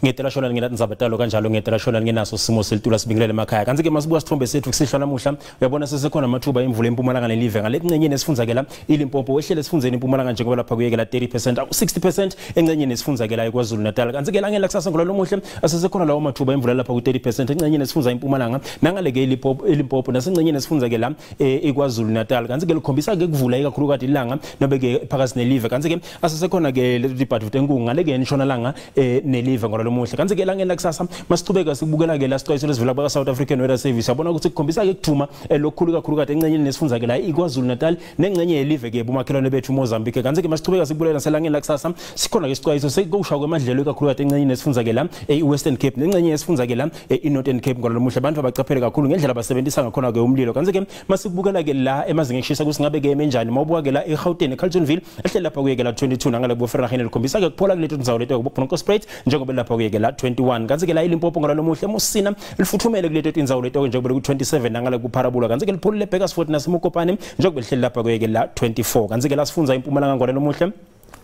Ngetela shona ngena nzabatalo kanjalo ngetela shona ngenaso simo selitula sibingelele emakhaya. Kanti ke masibuka sithombe sethu kusihlwa namuhla uyabona sesekhona amathuba imvula eMpumalanga nelive ngale ngcenye nesifundzakela iLimpopo wehlele esifundzeni eMpumalanga njengoba lapha kuyekela 30% 60% engcenye nesifundzakela eKwaZulu Natal. Kanti ke langeni lakusasa ngololomuhle asesekhona lawo mathuba imvula lapha ku 30% engcenye nesifundza eMpumalanga nangale ke iLimpopo nasengcenye nesifundzakela eKwaZulu Natal. Kanti ke likhombisa ke kuvula ikakhulukati ilanga nobe ke phakathi nelive. Kanti ke asesekhona ke letibhadu tenkungu ngale ke entshonalanga nelive ngololomuhle. Kanti ke langeni lakusasa masichubeka sikubukela ke la sicwayiso lesivela kwa South African Weather Service yabona ukuthi kukhombisa ke kuthuma lokukhulu kakhulukati engcenye nesifundzakela iKwaZulu Natal nengcenye yelive ke bumakhelwane bethu Mozambique. Kanti ke masichubeka sikubukela naselangeni lakusasa sikhona ke sicwayiso sekusha kwemadlelo ikakhulukati engcenye nesifundzakela eWestern Cape nengcenye yesifundzakela iNorthern Cape ngololomuhle. Abantu abacaphele kakhulu ngendlela abasebenzisa ngakhona ke umlilo. Kanti ke masikubukela ke la emazinga eshisa kusingabe ke emenjani mawubuka ke la eGauteng eCarltonville ehlele lapha kuyekela 22 nangale kuBoverhagen likhombisa ke kuphola kuleto ndzawo leto kuBronkhorstspruit njengoba lapha kuyekela 21. Kanti ke la iLimpopo ngololomuhle Musina lifuthumele kuleto tindzawo leto njengoba ku 27 nangale kuParabula. Kanti ke lipholile Bakersford naseMokopane njengoba lihleli lapha kuyekela 24. Kanti ke la sifundza iMpumalanga ngololomuhle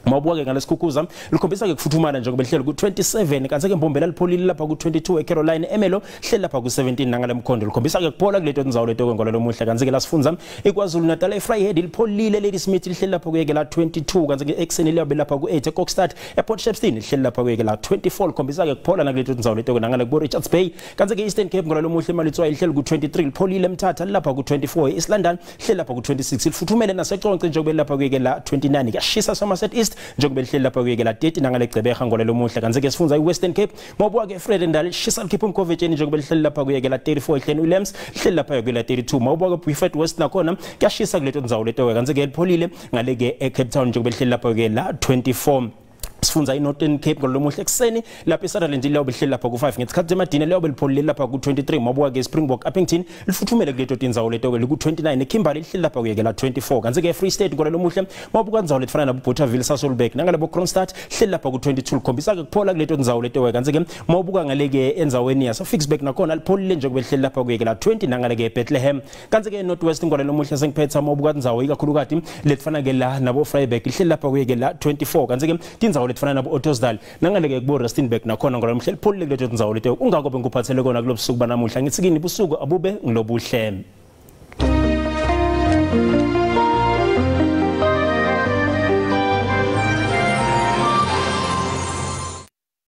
mawubuka ke ngalesikhukuza likhombisa ke kufuthumala njengoba lihleli ku 27. Kanti ke Mbombela lipholile lapha ku 22 eCaroline Emelo hleli lapha ku 17 nangale Mkhondo likhombisa ke kuphola kuleto ndzawo leto ngololomuhle. Kanti ke la sifundza iKwaZulu Natal eVryheid lipholile Ladysmith lihleli lapha kuyekela 22. Kanti ke ekuseni liyabe lapha ku 8 eKokstad ePort Shepstone lihleli lapha kuyekela 24 likhombisa ke kuphola nakuleto ndzawo leto nangale ku Richards Bay. Kanti ke Eastern Cape ngololomuhle Malitswayi lihleli ku 23 lipholile Mthatha lapha ku 24 East London lihleli lapha ku 26 lifuthumele naseConce njengoba lapha kuyekela 29 kuyashisa Somerset East njengoba lihleli lapha kuyekela 30 nangale Gqeberha ngololomuhle. Kanti ke sifundza iWestern Cape mawubuka ke Vredendal shisa likhipha umkhovetsheni njengoba lihleli lapha kuyekela 34 ehleni Williams lihleli lapha kuyekela 32. Mawubuka ke Beaufort West nakhona kuyashisa kuleto ndzawo leto. Kanti ke lipholile ngale ke eCape Town njengoba lihleli lapha kuyekela 24. Sifundza iNorthern Cape ngololomuhle ekuseni lapha eSutherland liyabe lihleli lapha ku5 ngesikhathi emadina liyabe lipholile lapha ku23. Mawubuka ke Springbok Upington lifuthumele kuleto tindzawo leto ke liku29 eKimberley lihleli lapha kuyekela 24. Kanti ke Free State ngololomuhle mawubuka ndzawo letifana nabo Bothaville Sasolburg nangale bo Kroonstad lihleli lapha ku22 likhombisa ke kuphola kuleto ndzawo leto. Kanti ke mawubuka ngale ke endzaweni yase Ficksburg nakhona lipholile njengoba lihleli lapha kuyekela 20 nangale ke Bethlehem. Kanti ke North West ngololomuhle sengiphetha mawubuka ndzawo ikakhulukati letifana ke la nabo Vryburg lihleli lapha kuyekela 24. Kanti ke tindzawo letifana nabo Ottosdal nangale ke kubo Rustenburg nakhona ngolomhle lipholile kuleto ndzawo leto. Ungako bengikuphathele kona kulobusuku banamuhla ngithi kini busuku abube ngilobuhle.